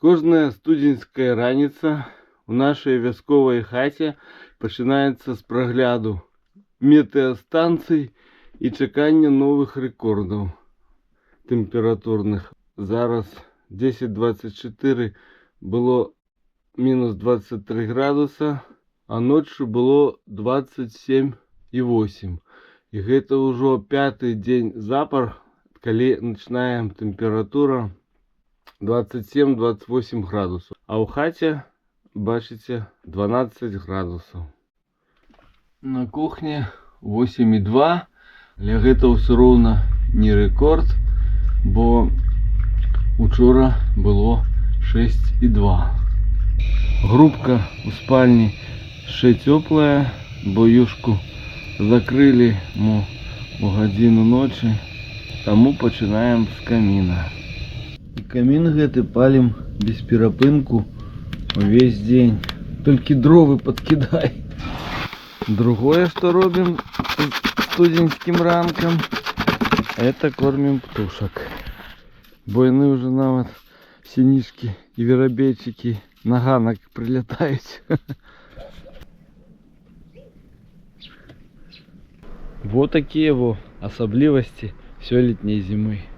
Кожная студзеньская раніца ў нашай вясковай хаце пачынаецца з прагляду метэастанцый і чакання новых рэкордаў тэмпературных. Зараз 10:24, было мінус 23 градуса, а ноччу было 27,8. І гэта ўжо пяты дзень запар, калі начная тэмпература 27-28 градусаў. А ў хаце, бачыце, 12 градусаў. На кухні 8,2, але гэта ўсё роўна не рэкорд, бо учора было 6,2. Грубка у спальні яшчэ цёплая, бо юшку закрылі мо у гадзіну ночы, таму пачынаем з каміна. І камін гэты палім без перапынку увесь дзень. Толькі дровы падкідай. Другое, што робім студзеньскім ранкам, это кормім птушак. Бо яны ўжо нават, сінічкі і верабейчыкі, на ганак прылятаюць. Вот такія во асаблівасці сёлетняй зімы.